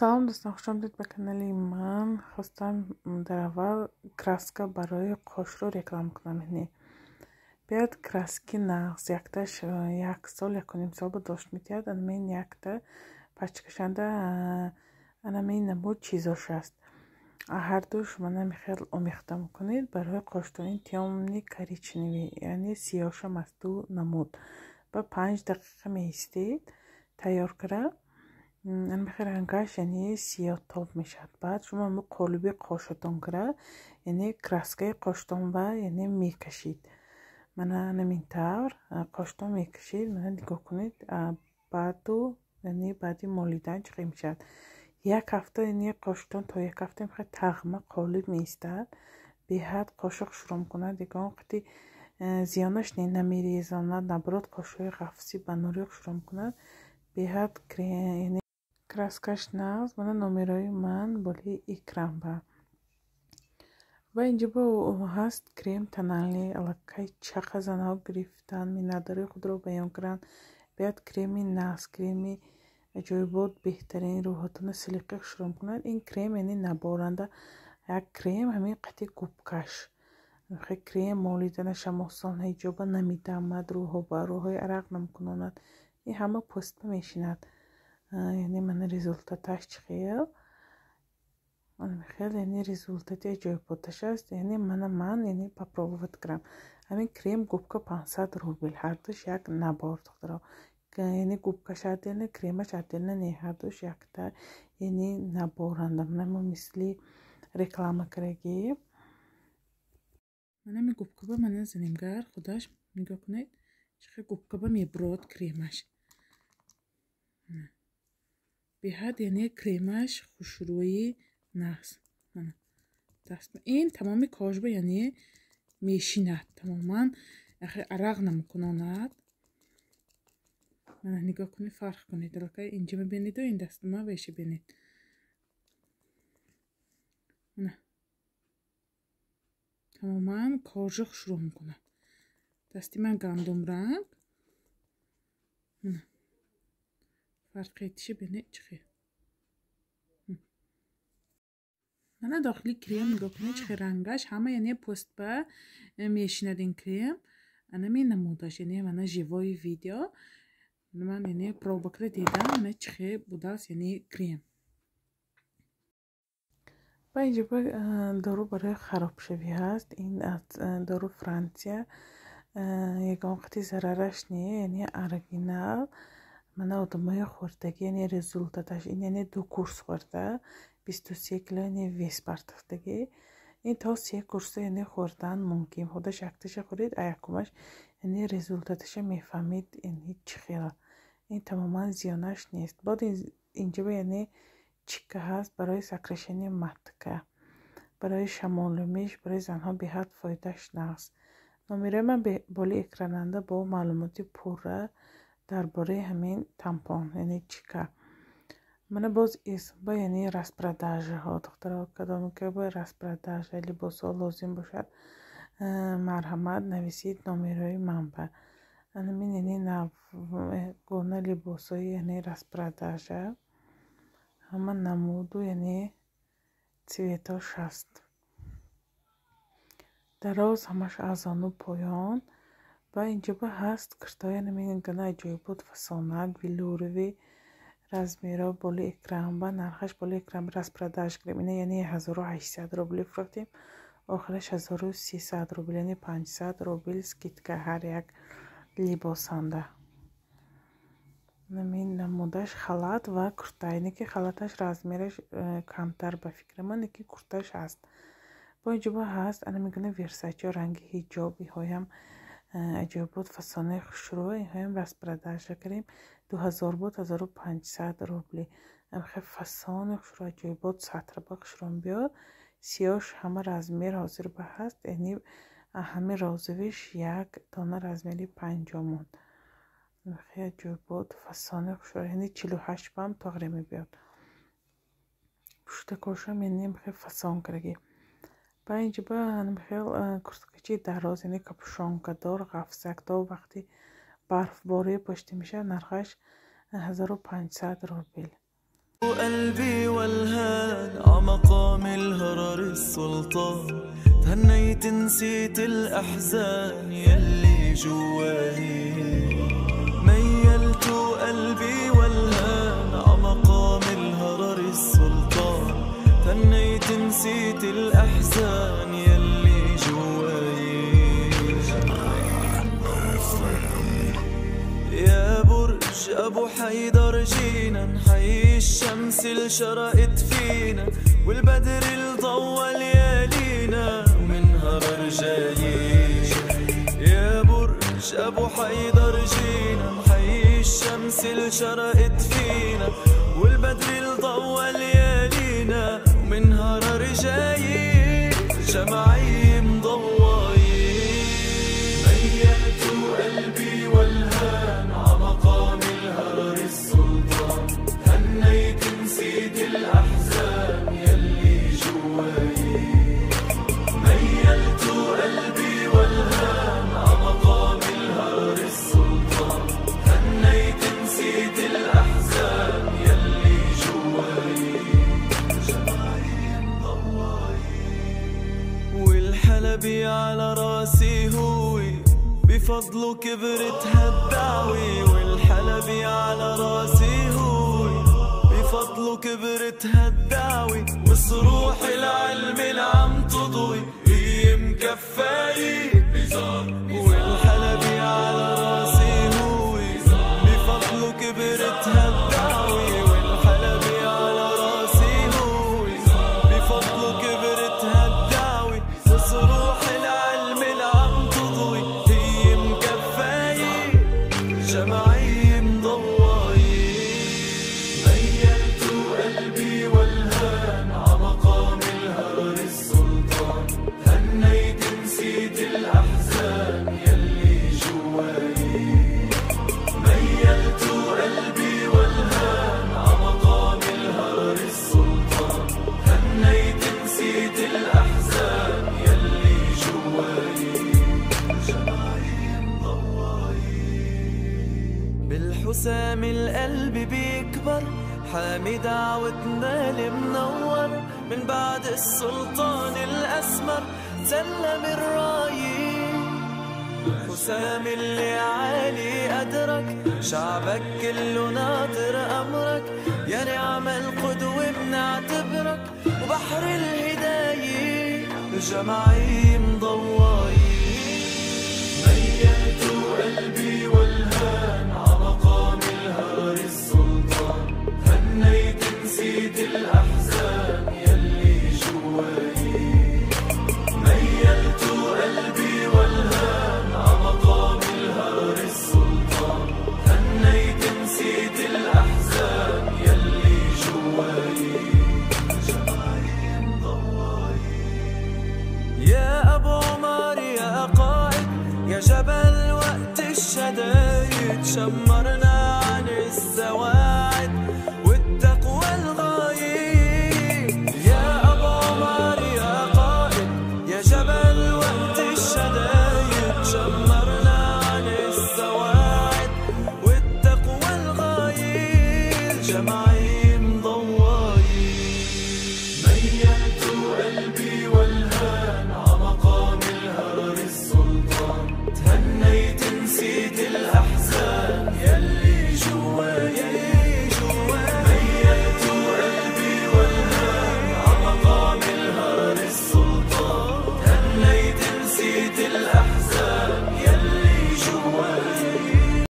Салом, дӯстон, хушомадед ба канали ман. Хостам дар аввал краска барои қошро реклама кунам. Яъне биёд краски нағз, якташ як сол, якуним сол ба дошт метиҳад. Анамин якта пачкашанда анамин намуд чизош аст. Ҳардуш мана мехел омехта мекунед барои қоштон. Ин тёмный коричневый, яъне сиёҳшам аст, ду намуд. Ба 5 дақиқа меистед, тайёр кара, анамихел рангаш, яъне сиёҳтоб мешавад. Баъд шумо ҳамун қолиби қошатон кара, яъне краскаи қоштон ба яъне мекашид. Мана анамин тавр қоштон мекашид. Мана нигоҳ кунед, баъду яъне баъди молидан чӣ хел мешавад. Як ҳафта, яъне қоштон то як ҳафта мехоҳад тағма қолиб меистад. Беҳад қошо хушрӯ мекунад, ягон қати зиёнаш не, намерезонад, наоборот, қошҳои ғафсӣ ба нури хушрӯ мекунад. Беҳад яъне краскаш нағз. Мана номерои ман болои экран ба. Ва инҷо бо ҳаст крем тональный. Аллакай чақа занҳо гирифтан, миннатдории худро баён карданд. Биёд креми нағз, креми аҷоибот, беҳтарин, рӯҳотонро силиқӣ хушрӯ мекунад. Ин крем яъне наборанда як крем, ҳамин қати губкаш. Крем молиданашам осон, ҳеҷоба намедамад, рӯҳо ба рӯҳои арақ намекунонад. Ин ҳама пӯстба мешинад. Яъне мана результаташ чӣ хел. Хел яъне результати аҷоиботаш аст. Яъне мана ман яъне попробовать кардам. Ҳамин крем губка 500 рубл, ҳардуш як набор, духтаро. Яъне губкаш отдельно, кремаш отдельно не, ҳардуш якта, яъне наборанда. Мана мисли реклама кардагӣ. Мана ҳамин губкаба мана занимгар худаш нигоҳ кунед, чӣ хел губкаба мебурод кремаш. Беҳад яъне кремаш хушрӯи нағз. Ин тамоми кожба яъне мешинад, тамоман арақ намекунонад. Мана нигоҳ кунед, фарқ кунед. Аллакай инҷа мебинеду ин дастума веша бинед. Мана тамоман кожа хушрӯ мекунад. Дасти ман гандумранг. Мана фарқиятиша бинед чӣ хел. Мана дохили крем нигоҳ кунед, чӣ хел рангаш, ҳама яъне пӯстба мешинад ин крем. Ана менамудаш, яъне мана живой видео. Ман яъне проба карда дидам, мана чӣ хел будааст яъне крем. Ва инҷо дору барои харобшавӣ ҳаст. Ин аз дору Франсия, ягон қати зарараш не, яъне оригинал. Мана одамои хӯрдагӣ, яъне результаташ ин, яъне ду курс хӯрда, 23 кило яъне вес партохтагӣ. Ин то се курса яъне хӯрдан мумкин. Худаш якташа хӯред, а якумаш яъне результаташа мефаҳмед, яъне чӣ хел. Ин тамоман зиёнаш нест. Бод инҷо яъне чика ҳаст барои сокращение матка, барои шамолумиш, барои занҳо беҳад фоидааш нағз. Номерои ман болои экрананда бо маълумоти пурра дар бораи ҳамин тампон, яъне чика. Мана боз ба яъне распродажаҳо, духтаро, кадоме ки ба распродажа либосҳо лозим бошад, марҳамат, нависед номерои ман ба. Анамин яъне навгона либосҳои яъне распродажа, ҳама намуду яъне цветош ҳаст. Дароз ҳамаш аз зону поён. Ва инҷо ба ҳаст куртаҳои анамин гана аҷоибот, фасонак, велюровый, размерҳо болои экран ба, нархаш болои экран. Распродаж кардем ина, яъне 1800 рубли фурӯхтем, охираш 1300 рубл, яъне 500 рубл скидка ҳар як либосанда. Намин намудаш халат ва курта, ине ки халаташ размераш камтар ба фикри ман, ки курташ ҳаст. Бо инҷо ба ҳаст ана мегӯна Версачо, ранги ҳиҷоб, иҳоям аҷоибот, фасонаи хушрӯ, иҳоям распродажа кардем, 2000 буд, 1500 рубли. Амхе фасони хушрӯ, аҷоибот, сатр ба хушрӯ биёд. Сиёш ҳама размер ҳозир ба ҳаст, яъне ҳамин розовыйш як дона размери 50 монд. Хеле аҷоибот, фасони хушрӯ, яъне 48 бам тоғре мебиёд. Пуштакошам яъне хеле фасон кардагӣ. Ба инҷо ба хел курткачи дароз, яъне капюшонкадор, ғафсак, то вақти барфборӣ пӯшида мешавад, нархаш 1500 рубл. قلبي والهان عمقام الهرر السلطان، تهنيت نسيت الأحزان يلي جواي. ميلت قلبي والهان عمقام الهرر السلطان، تهنيت نسيت الأحزان يلي جواي. يا برج أبو حيدر جينا نحيي الشمس اللي شرقت فينا، والبدر اللي ضوى ليالينا ومن هرر جايين. يا برج أبو حيدر جينا نحيي الشمس اللي شرقت فينا، والبدر اللي ضوى ليالينا ومن هرر جايين. جمعي مضوايين. ميلت قلبي والهان عمقام الهرر السلطان، هنيت نسيت الأحزان يلي جواي. ميلت قلبي والهان عمقام الهرر السلطان، هنيت نسيت الأحزان يلي جواي. جمعي مضواي. والحلبي على راسي هو بفضله كبرت هالدعوة، والحلبي على راسي هو بفضله كبرت هالدعوة، وصروح العلم اللي عم تضوي هي مكفاية. والحلبي على راسي هو بفضله كبرت هالدعوة، والحلبي على راسي هو بفضله كبرت هالدعوة، وصروح العلم اللي عم تضوي هي مكفاية. جمعي مضواي. ميلت قلبي والهان عمقام الهرر السلطان، هنيت نسيت الأحزان يلي جواي. ميلت قلبي والهان عمقام الهرر السلطان، هنيت نسيت الأحزان يلي جواي. جمعي مضواي. بالحسام القلب بيكبر، حامي دعوتنا المنور، من بعد السلطان الأسمر سلم الراي. حسام اللي عالي قدرك، شعبك كله ناطر أمرك، يا نعم القدوة بنعتبرك، وبحر الهداية جمعي مضواي. ميلت قلبي والهان عمقام الهرر السلطان، هنيت نسيت الأحزان يلي جواي. ميلت قلبي والهان عمقام الهرر السلطان، هنيت نسيت الأحزان يلي جواي. جمعي مضواي. يا أبو عمر يا قائد، يا جبل وقت الشدايد، شمرنا عن السواعد والتقوى الغاية. يا أبو عمر يا قائد، يا جبل وقت الشدايد، شمرنا عن السواعد والتقوى الغاية. جمعي